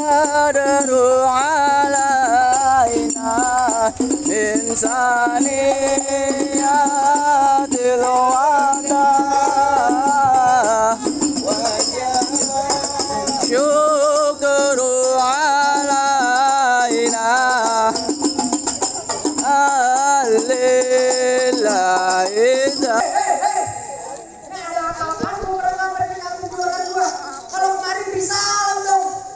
badru alaina min saniyatil wada syukru alaina alillahi.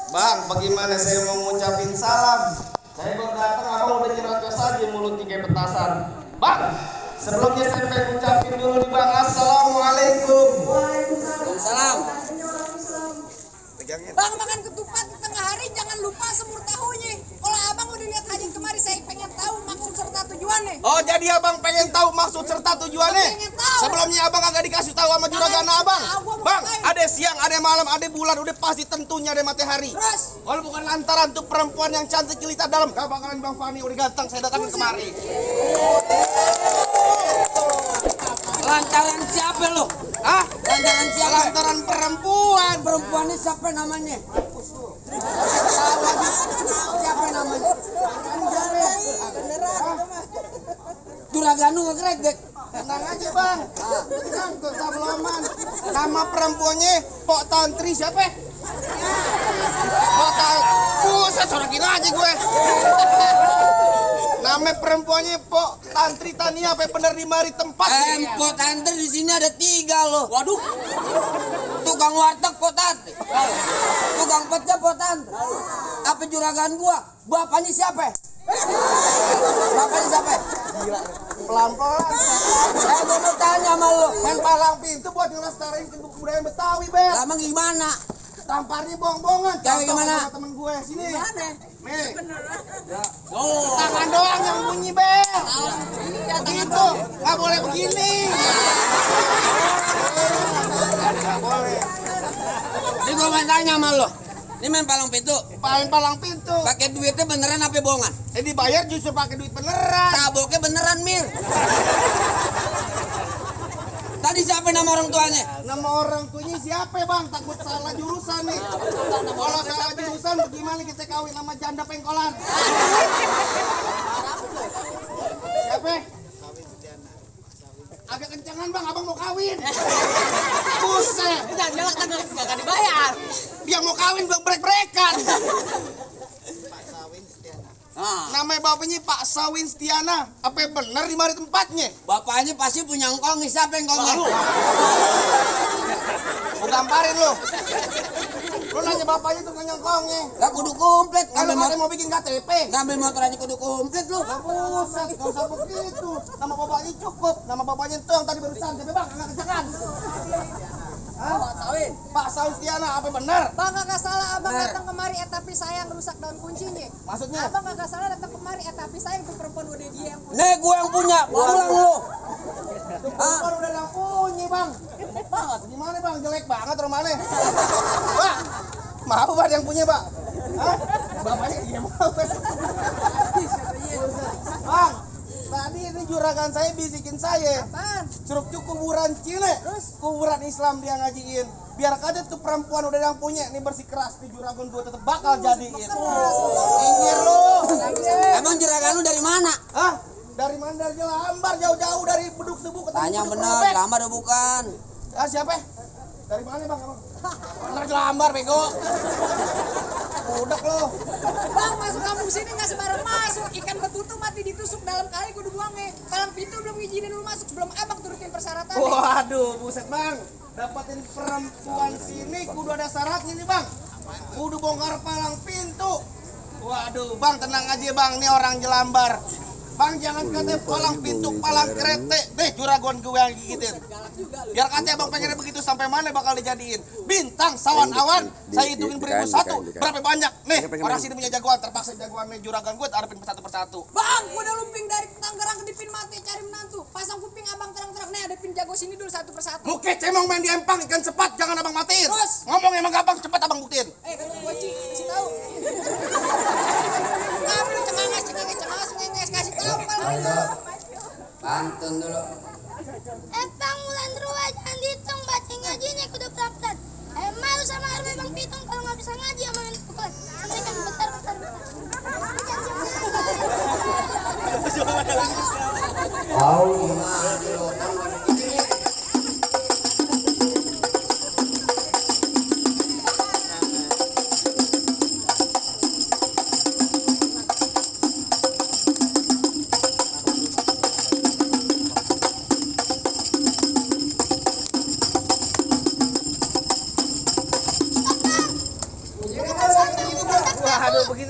Bang, bagaimana saya mau ngucapin salam? Saya baru datang, abang udah nyerocos aja mulutnya kayak petasan. Bang, sebelumnya saya pengen ngucapin dulu nih bang, assalamualaikum. Waalaikumsalam. Pegangin. Bang, makan ketupat di tengah hari jangan lupa semur tahunya. Kalau abang udah lihat hajat kemari, saya pengen tahu maksud serta tujuannya. Oh, jadi abang pengen tahu maksud serta tujuannya? Pengen tahu. Sebelumnya abang agak dikasih tahu sama juragan abang. Bang, ada siang, ada malam, ada bulan, udah pasti tentunya ada matahari. Terus? Kalau bukan lantaran tuh perempuan yang cantik jelita dalam, gak bakalan Bang Fani udah ganteng saya datangin kemari. Lantaran siapa lo? Hah? Lantaran siapa? Lantaran perempuan. Perempuannya siapa namanya? Siapa namanya? Juraganu ngegregek. Tenang aja bang, tenang gak usah beloman. Nama perempuannya Pok Tantri siapa? Pok Tantri, buset sorakin aja gue. Nama perempuannya Pok Tantri Tania, apa bener di mari tempat? Pok Tantri di sini ada 3 loh. Waduh, Tukang warteg Pok Tantri. Tukang pecel Pok Tantri. Apa juragan gua? Bapaknya siapa? Bapaknya siapa? pelan-pelan. Gua mau tanya sama lo. Main palang pintu buat ngelestariin kebudayaan Betawi, Bel. Lama gimana? Tamparnya bohong-bohongan. Kayak gimana? Sama temen gue sini. Nih. Oh. Tangan doang yang bunyi, Bel. Begitu, nggak boleh begini. Nggak boleh. Ini gua mau tanya sama lo. Ini main palang pintu. Palang pintu. Pakai duitnya beneran apa bohongan? Dibayar justru pakai duit beneran. Taboknya beneran, Mir. Tadi siapa nama orang tuanya? Nama orang tuanya siapa, Bang? Takut salah jurusan nih. Kalau salah jurusan bagaimana kita kawin sama janda pengkolan? Siapa? Agak kencangan, Bang, abang mau kawin. Buset. Jangan jelek kan gak dibayar. Dia mau kawin brek-brekan. Nah, Namanya bapaknya Pak Sawin Setiana. Apa bener di mari tempatnya? bapaknya pasti punya engkong. Siapa engkongnya? Mau gamparin lo. Lo nanya bapaknya tuh nyongkongnya. Lah kudu komplit. Kalau Ngambil ada motor, mau bikin KTP. ngambil motor aja kudu komplit lu. Gak usah, gak usah begitu. Nama bapaknya cukup. Nama bapaknya itu yang tadi barusan. Siapa, Bang? Anak kejakan. Pak Sawin Setiana, apa bener? Bang kagak salah abang Bener. datang kemari tapi saya yang rusak daun kuncinya. Maksudnya? Abang kagak salah datang kemari tapi saya itu perempuan udah dia yang punya. Nih gua yang punya. Pulang lu. Perempuan udah yang punya, Bang. Banget, gimana, Bang? Jelek banget rumahnya. Pak, mau, Pak, yang punya, Pak? Hah? Bapaknya dia mau. Bang, tadi ini juragan saya bisikin saya. Apaan? Suruh kuburan Cile, kuburan Islam dia ngajiin. Biar aja tuh perempuan udah yang punya, nih bersih keras nih juragan gue tetep bakal jadiin. Minggir lu. Emang juragan lu dari mana? Hah? Dari mana? Dari Jelambar, jauh-jauh dari Beduk Sebu ketemu Tanya Beduk bener, Robek. lama udah bukan. Ah, siapa? Dari mana, Bang? Bener Jelambar, bego. Udah lo. Bang masuk kampung sini nggak sembarang masuk. Ikan betutu mati ditusuk dalam kali kudu buangnya. Palang pintu belum ngizinin lu masuk sebelum abang turutin persyaratan. Waduh, buset, Bang. Dapatin perempuan sini kudu ada syaratnya nih, Bang. Kudu bongkar palang pintu. Waduh, Bang, tenang aja, Bang. Ini orang Jelambar. Bang, jangan katanya palang pintu, palang kerete. Deh, juragan gue yang gigitin. Biar katanya Bang pengennya begitu sampai mana bakal dijadiin. Bintang, sawan awan, saya hitungin beribu satu. Berapa banyak? Nih, orang sini punya jagoan. Terpaksa jagoannya juragan gue hadapin satu persatu. Bang, gua udah lumping dari Tangerang ke Dipin mati cari menantu. Pasang kuping abang terang-terang nih hadapin jago sini dulu satu persatu. Muke cemong main di empang, ikan cepat, jangan abang matiin. Terus? Ngomong emang gampang, cepat abang buktiin. Kan kunci kasih tahu. Kamu lu cengangas ngenges kasih tahu kalau. Pantun dulu. Bang Wulan Rua jangan dihitung baca ngajinya kudu praktek. Malu sama Arbe Bang Pitung kalau nggak bisa ngaji sama main pukul.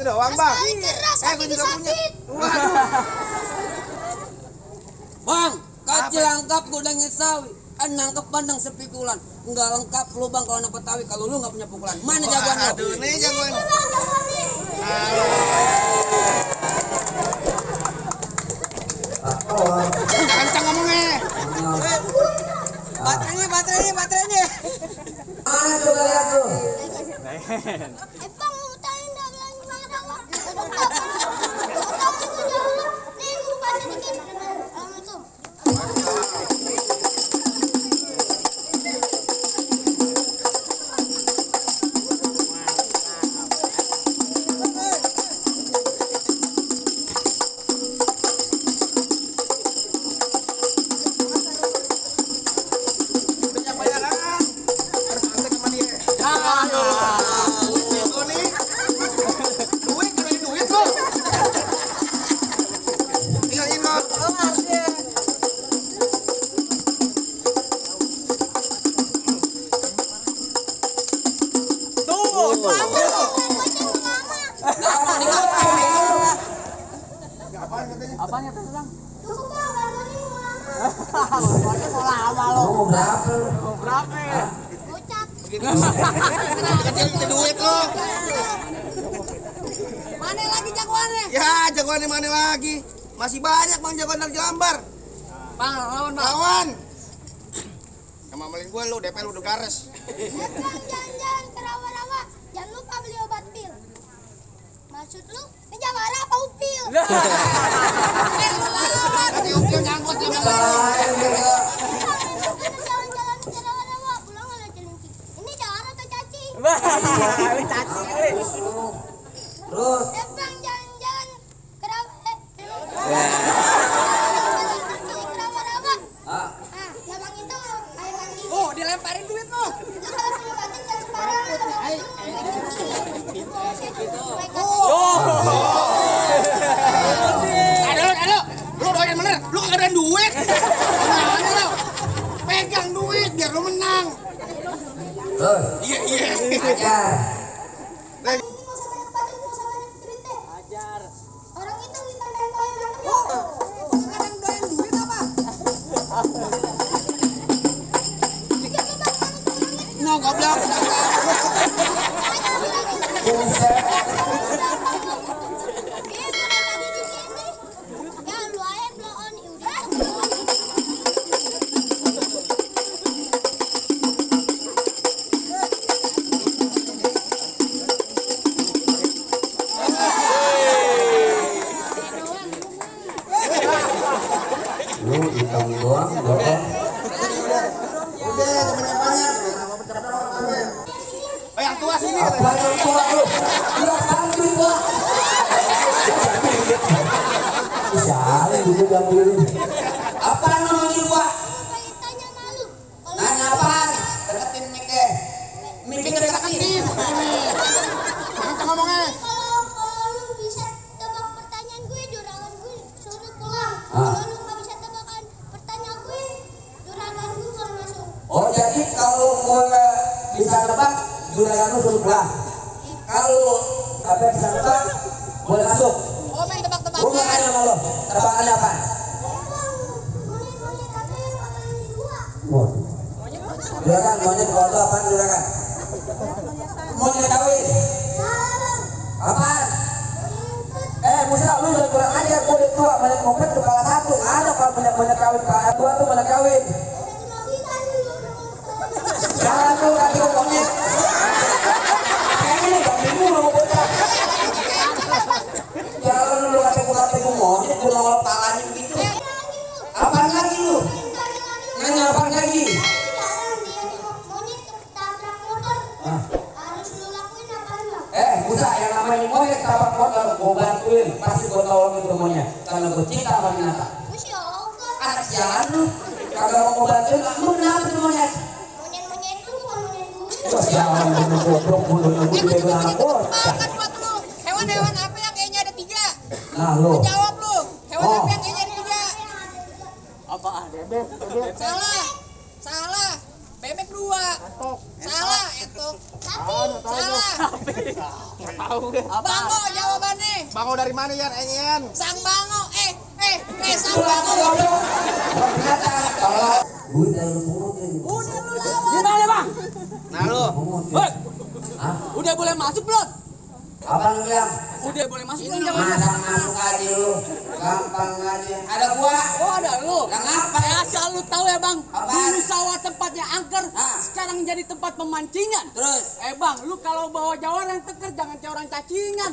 doang, Bang. Sekali keras, Gue kaki juga punya. sakit. Waduh. Bang, kacil lengkap gudangnya sawi. Nangkep bandeng sepikulan. Enggak lengkap lu Bang kalau anak Betawi kalau lu enggak punya pukulan. Mana jagoan lu? Aduh, nih jagoan. Ini Bang, jagoan nih. Kencang ngomongnya. Baterainya. Mana coba lihat lu? Bang, lu tanya enggak bilang gimana, Bang? Bang, itu jalan. Nih, gua baca dikit. Assalamualaikum. Apanya tuh Bang? Cukup Bang, harganya mau lama. Mau berapa? Gocap. Kecil itu duit lo. Mana lagi jagoannya? Ya, jagoannya mana lagi? Masih banyak Bang jagoan dari Jelambar. Bang, lawan Bang. Lawan. Sama malin gue lu, DP lu udah gares. Bang, jalan-jalan ke rawa-rawa. Jangan lupa beli obat pil. Maksud lu, ini Jawara apa upil? Nanti upil nyangkut di mana? Jalan-jalan ke rawa-rawa, pulang ada celingki. Ini Jawara atau cacing? Cacing kali. Terus Bang, jalan-jalan ke rawa-rawa. ah, Ah, ya Bang itu air mandi. Oh, dilemparin duit lu. Itu kalau punya batin jangan sembarangan. Aduh, lu doyan bener, lu kagak ada duit. Gimana lu? Pegang duit biar lu menang. terus Iya. ajar. Ini mau usah banyak batin, mau usah banyak cerita. Ajar. Orang itu kita main toy berantem yuk. Kadang doyan duit apa? No, goblok. Ya lu aja blow on udah. Lu hitam doang, bohong. Oh, yang tua sini. Apa yang tua lu? Lu ambil gua. Salah dulu ambilin. Apa lu manggil gua? Pengen tanya malu. Nanya apaan? Deketin mic-nya. Mic-nya deketin. Kencang ngomongnya. Kalau lu bisa tebak pertanyaan gue, juragan gue suruh pulang. Ah. Kalau lu nggak bisa tebakan pertanyaan gue, juragan gue kalau masuk. Oh jadi kalau gua bisa nebak, juragan lu suruh pulang. Kalau apa bisa nebak, boleh masuk. Oh, main Gua tebak-tebakan. mau nanya sama lo, tebakannya apa? Monyet apa yang dua? Waduh. Juragan, monyet kalau apa juragan? Monyet kawin. Apaan? Musa, lu udah kurang ajar, gua udah tua, monyet moped tuh kalah satu. Ada kalau monyet kawin, kalah dua tuh monyet kawin. Jangan tuh kaki ngomongnya. Kayak ini gak bingung lu bocah. Jangan lu kata-kata monyet, gua nongol palanya begitu. Apaan lagi lu? Nanya apaan lagi? Musa, yang namanya monyet tabak motor, gua bantuin, pasti gua tolongin tuh monyet. Karena gua cinta sama binatang. Anak sialan lu, kagak mau gua bantuin, lu kenapa tuh monyet? Wah, sialan lu goblok mulu, lu bego anak bocah. Tebakan buat lu. Hewan-hewan apa yang kayaknya ada 3? Nah lu, Jawab lu. Hewan Oh. apa yang kayaknya ada 3? Apaan? Bebek. Salah. Bebek 2. Salah, etok. Salah. Tahu deh. Bango jawabannya. Bango dari mana ya, Enyen? Sang Bango. Sang Bango. Udah lu pungutin. Udah lu lawan. Gimana bang? Nah lu. Woi, Hah? udah boleh masuk belum? Apa lu bilang? Udah boleh masuk belum? Jangan. Masa masuk aja lu. Gampang aja. Ada gua. Oh ada lu. Yang apa ya? Asal lu tahu ya bang. Apaan? Dulu sawah tempatnya angker, Ah. sekarang jadi tempat pemancingan. Terus? Bang, lu kalau bawa jawara yang teker jangan kayak orang cacingan.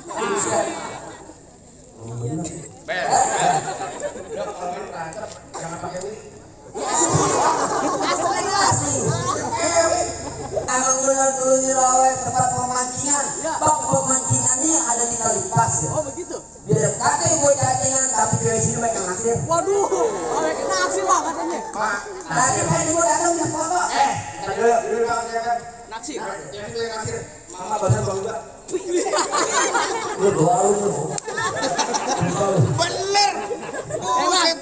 Jangan pakai wig. Asli. Emang benar dulu di Rawe tempat pemancingan. Bang, pemancingannya ada di kali pas ya. Oh begitu. Biar kata gue cacingan tapi dari sini banyak yang naksir. Waduh, ada kena aksi bang katanya. Tadi pengen gue datang punya foto. Dulu bang, jangan. Naksi. Jadi gue yang naksir. Mama badan bang juga. Gue doa lu. Bener. Bang,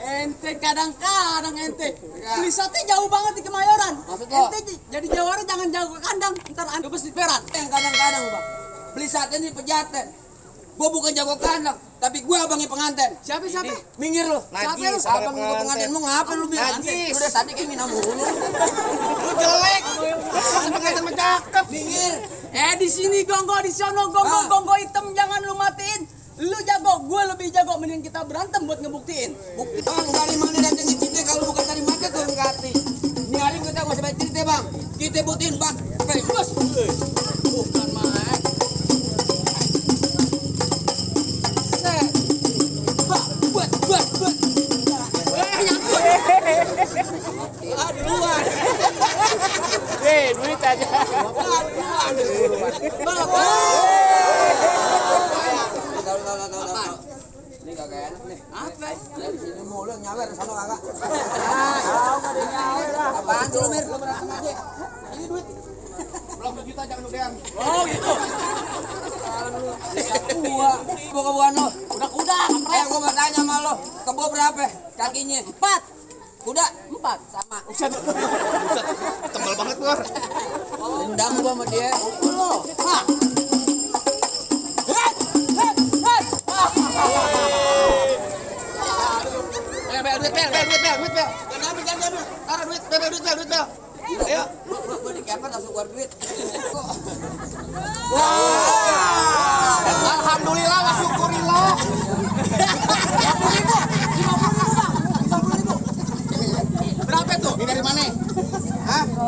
ente kadang-kadang ente. Tulisannya jauh banget di Kemayoran. Maksud lo? Ente jadi jawara jangan jauh ke kandang. Ntar anda besi peran. Yang kadang-kadang bang. Beli sate ini pejaten. Gue bukan jago kandang, tapi gue abangnya pengantin. Siapa? Minggir lu. Najis, Siapa abang lu pengantin? Mau ngapa lu bilang? Najis. Udah tadi kayak minum mulu. Lu jelek. Pengantin cakep. Minggir. Di sini gonggo, di sono gonggo, gonggo hitam jangan lu matiin. Lu jago, gue lebih jago. Mending kita berantem buat ngebuktiin. Bukti bang, dari mana datangnya cerita kalau bukan dari mata tuh ngati. Ini hari kita masih banyak cerita bang. Kita buktiin bang. Bos. Bukan main. Buat. Duluan. Duit aja. Ini kagak enak nih. Apa? Dari sini mulu nyawer sana kagak. Nyawer lah. Apaan tuh lu Mir? Lu berantem aja. Ini duit. Belum sejuta jangan udahan. Oh gitu. Gua kebuan lu. Kuda, Gua mau tanya sama lu. Kebo berapa kakinya? 4. Kuda? 4. Sama. Buset. Tebal banget gua. Dendam gua sama dia. Lu. Hah. Duit, Bel. Jangan ambil. Taruh duit, Bel. Ayo. Gua di kepet langsung keluar duit. Alhamdulillah, wa syukurillah. 50.000 bang. 50.000. Berapa tuh? Ini dari mana? Hah? No,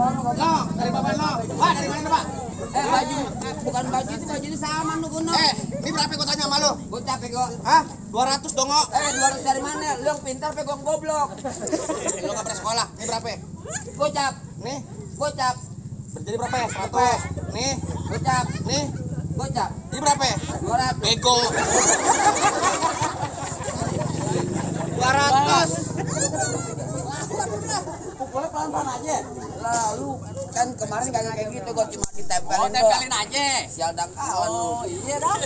dari Bapak no. Wah, dari mana, Pak? Baju. Bukan baju itu, baju ini sama lu kuno. Ini berapa gua tanya sama lu? Gua capek gua. Hah? 200 dong, oh. 200 dari mana? Lu yang pintar pe gua yang goblok. Lu enggak pernah sekolah. Ini berapa? Gocap. Nih, Gocap. jadi berapa ya? 100. Nih, Gocap. nih. Gocap. Ini berapa ya? 200. Bego. 200. Pukulnya pelan-pelan aja. Lalu kan kemarin kagak kayak gitu gua cuma ditempelin Oh, tempelin aja. Sial dangkalan lu. Oh, iya dah.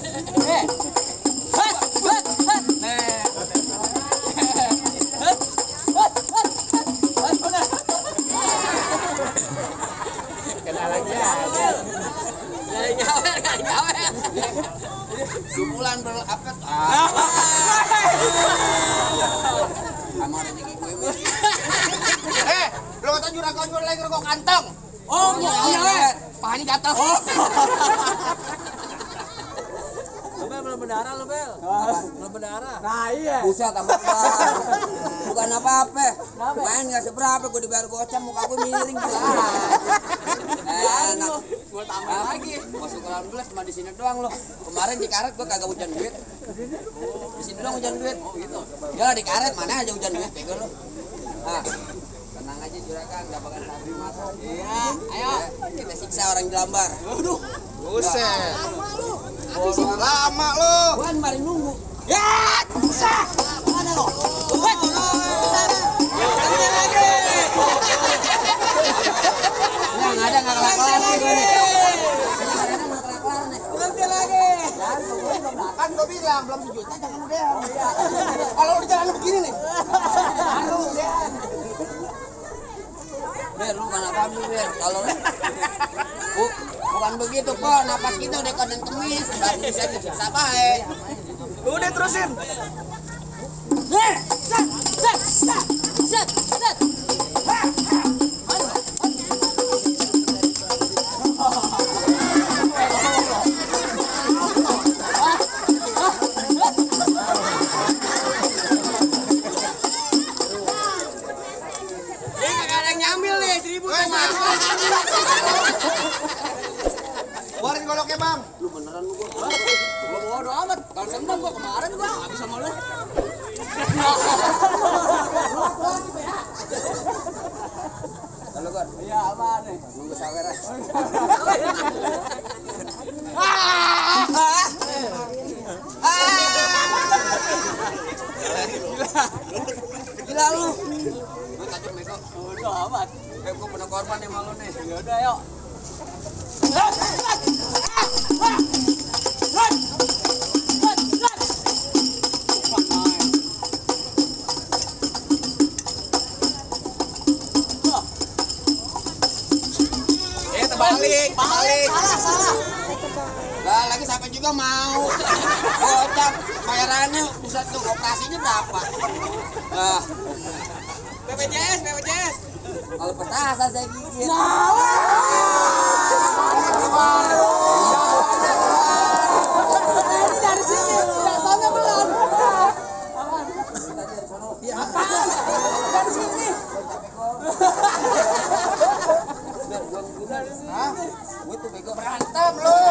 Subulan berapet. Sama rezeki gue Mir. Lu kata juragan gua lagi rokok kantong. Oh, iya. Pahanya gatal. Belum berdarah lo, Bel. Belum berdarah. Nah, iya. Buset tambah bukan apa-apa. Main enggak seberapa gua dibayar gocap muka gua miring gila. Enak. Gua tambah lagi. Masuk ke dalam gelas cuma di sini doang loh. Kemarin di karet gua kagak hujan duit. Di sini doang hujan duit. Oh gitu. Ya di karet mana aja hujan duit bego lu. Nah, tenang aja juragan, enggak bakal habis masuk. Iya, ayo. Kita siksa orang Jelambar. Aduh. Buset. Gua Lama lu. kan mari nunggu. Ya, sah. Mana lo? Enggak ada enggak kelar-kelar nih gua nih. Nanti lagi. Kan gua bilang belum sejuta jangan udahan. Kalau udah jalan begini nih. Harus udahan. Ber, lu kan apa ambil Ber? Kalau bukan Kan begitu kok, napas kita udah kadang kemis, udah bisa disiksa baik. Udah terusin. Ini kagak ada yang nyambil nih, 1000 tuh. Keluarin goloknya bang. Gua bodo amat. Kalau seneng gua kemarin gua habis sama lu. Kalau kan, Iya, aman nih. nunggu sawer ah. Gila lu. Gue tajam beko. Bodo amat. Gue pernah korban yang malu nih. Ya udah, yuk. Terbalik. Salah. Lah lagi siapa juga mau. Kocak bayarannya pusat tuh operasinya berapa? Nah, BPJS. kalau petasan saya gigit. Ini dari sini, datangnya belum. Dari sini. Gue tuh bego berantem lu.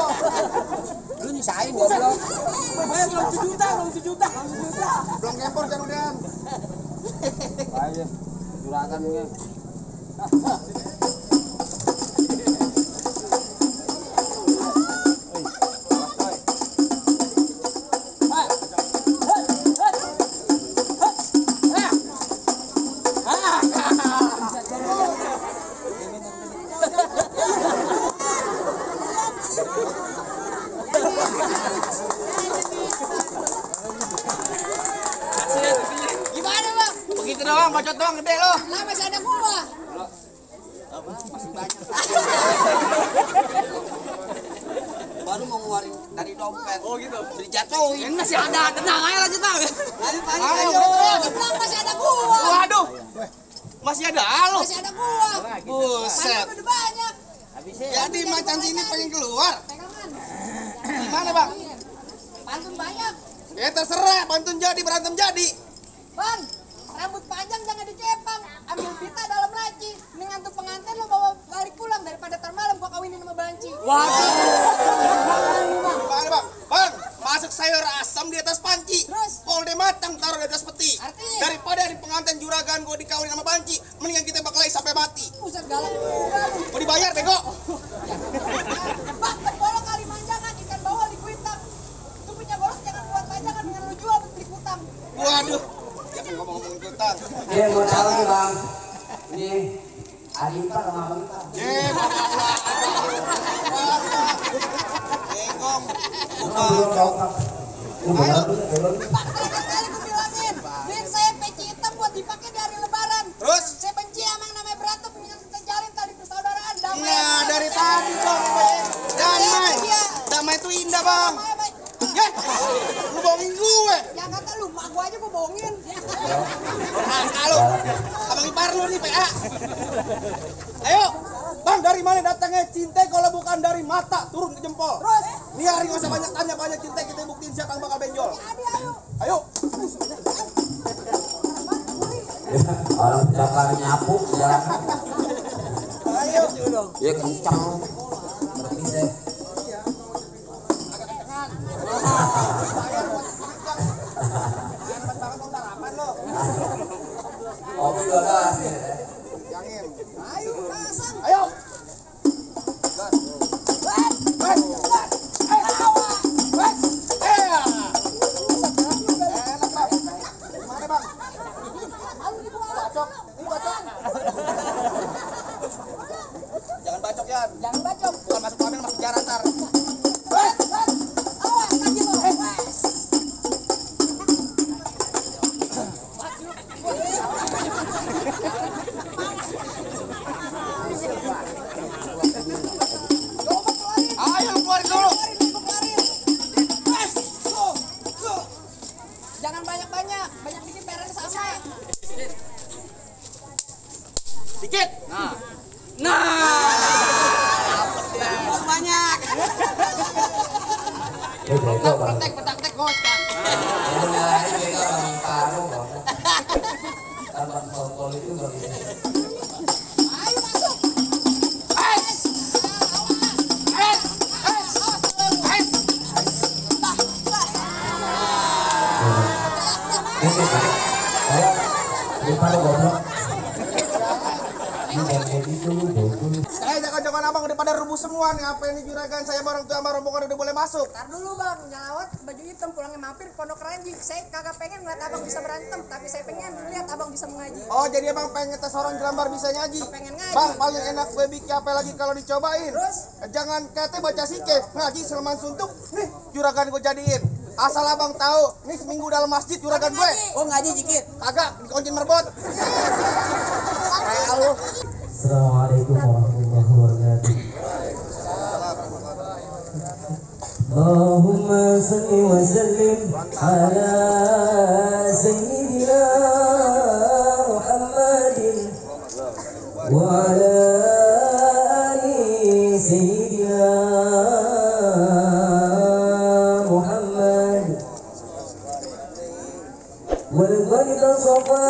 Lu nyusahin goblok. Belum 7 juta. Belum kempor kan udah. Ayo, juragan gue. Gimana bang? Begitu doang, bacot doang gede lo. Lah masih ada gua. Baru mau ngeluarin dari dompet. Oh gitu. Dijatuhin. Ini masih ada, tenang aja lanjut bang. Ayo. Bilang masih ada gua. Waduh. Masih ada lo. Masih ada gua. Buset. Panjang udah banyak. Jadi macan sini pengen keluar. Pegangan. Gimana bang? Pantun banyak. Ya terserah, pantun jadi berantem jadi. Bang, rambut panjang jangan dicepang. Ambil pita dalam laci. Dengan tuh pengantin lo bawa balik pulang daripada ntar malam gua kawinin sama banci. Waduh. Gimana bang? Bang, masak sayur asam di atas panci. Terus? Kalau udah matang taruh di atas peti. Artinya? Daripada di pengantin juragan gue dikawin sama banci, mendingan kita baklai sampai mati. Pusat galak juga lu. Mau dibayar bego? Bang, bolong kali manjangan ikan bawal di kuitang. Itu punya golok jangan buat panjangan dengan lu jual beli kutang. Waduh. Jangan ngomong-ngomongin utang. Dia mau tahu nih bang. Ini Arifah sama Arifah. Bengong. Belum tahu kan. Bang, terakhir kali gue bilangin, duit saya peci hitam buat dipakai di hari lebaran. Terus? Saya benci sama yang namanya berantem, yang kita jalin tali persaudaraan, damai. Nah, dari tadi dong. Damai. Damai itu indah bang. Damai, baik. Yeh, lu bohongin gue. Yang kata lu, mak gua aja gua bohongin. Halo, abang ipar lu nih PA. Ayo, bang dari mana datangnya cinta kalau bukan dari mata turun ke jempol. Terus, Nih hari nggak usah banyak tanya, banyak cinta kita buktiin siapa yang bakal benjol. adi ayo. Ayo. Orang cakar nyapu jalan. Ayo. Ya kencang. Berarti deh. Kopi juga kan. Ayo. Gimana bang? Bacok. Ini bacok. Jangan bacok ya. Jangan bacok. Bukan masuk kamar, masuk penjara ntar. Awas, kaki lo. Coba keluarin. Bang. praktek praktek ngocak. Itu nilainya juga orang taruh Bang. Tanpa sotol itu Bang. Jangan abang udah pada rubuh semua nih. Apa ini juragan saya orang tua sama rombongan udah boleh masuk. Ntar dulu bang, nyalawat baju hitam pulangnya mampir pondok Ranji. Saya kagak pengen ngeliat abang bisa berantem, tapi saya pengen lihat abang bisa mengaji. Oh jadi abang pengen tes orang Jelambar bisa nyaji. Pengen ngaji. Bang paling enak gue bikin apa lagi kalau dicobain. Terus? Jangan kate baca sike ngaji Selman Suntuk. Nih juragan gue jadiin. Asal abang tahu, nih seminggu dalam masjid juragan gue. Oh ngaji dikit. Kagak dikuncin merbot. Kayak lu. Assalamualaikum warahmatullahi wabarakatuh. Allahumma salli wa sallim ala sayyidina Muhammadin wa ala ali sayyidina Muhammad wal qad safa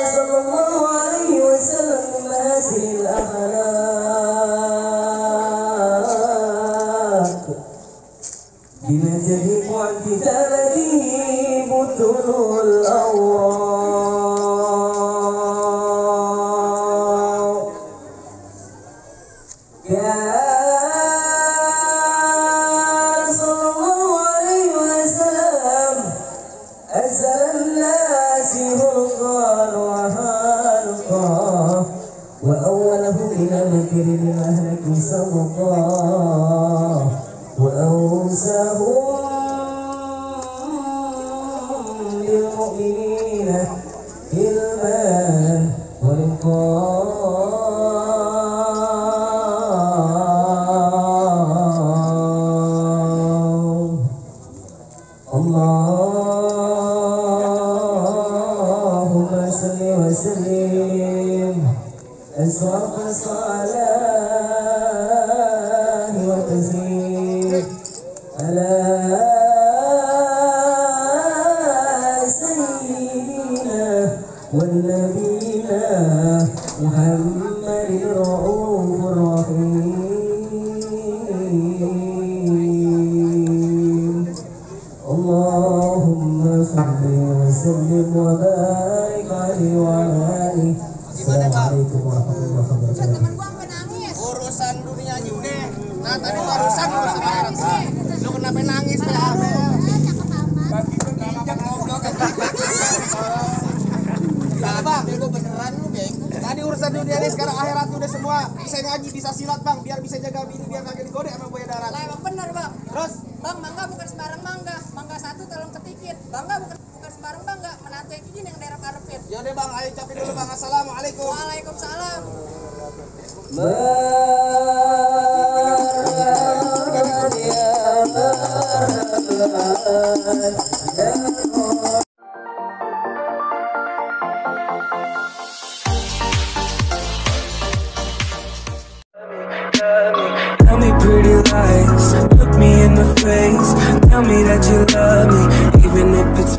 sallallahu alaihi wasallam min mahasil akhlaq بمجد معتدله بطن الأوراق كان صلى الله عليه وسلم أزل الناس خلقا وخلقا وأولهم إلى مكر المهلك سبقا وأوساهم للمؤمنين علما ولقاء اللهم صل وسلم أشرف الصلاة والتسليم على سيدنا ونبينا محمد الرؤوف الرحيم اللهم صل وسلم وبارك عليه وعلى آله. Assalamualaikum warahmatullahi wabarakatuh. Temen gua sampai nangis. Urusan dunia aja udah. Nah tadi urusan akhirat. Lu kenapa nangis teh Abel? Bagi keinjak ngobrol kan. Ya bang, bego beneran lu bego. Tadi urusan dunia ini sekarang akhirat udah semua. Bisa ngaji, bisa silat bang, biar bisa jaga bini, biar kagak digodek sama buaya darat. Lah emang bener bang. Terus? Bang, mangga bukan sembarang mangga. Mangga satu tolong ketikit. Bangga bukan sembarang bangga. Menantu yang gini yang daerah karpet. Yaudah bang, ayo capek dulu bang. Assalamualaikum. Waalaikumsalam. Tell me pretty lies, look me in the face. Tell me that you love me, even if it's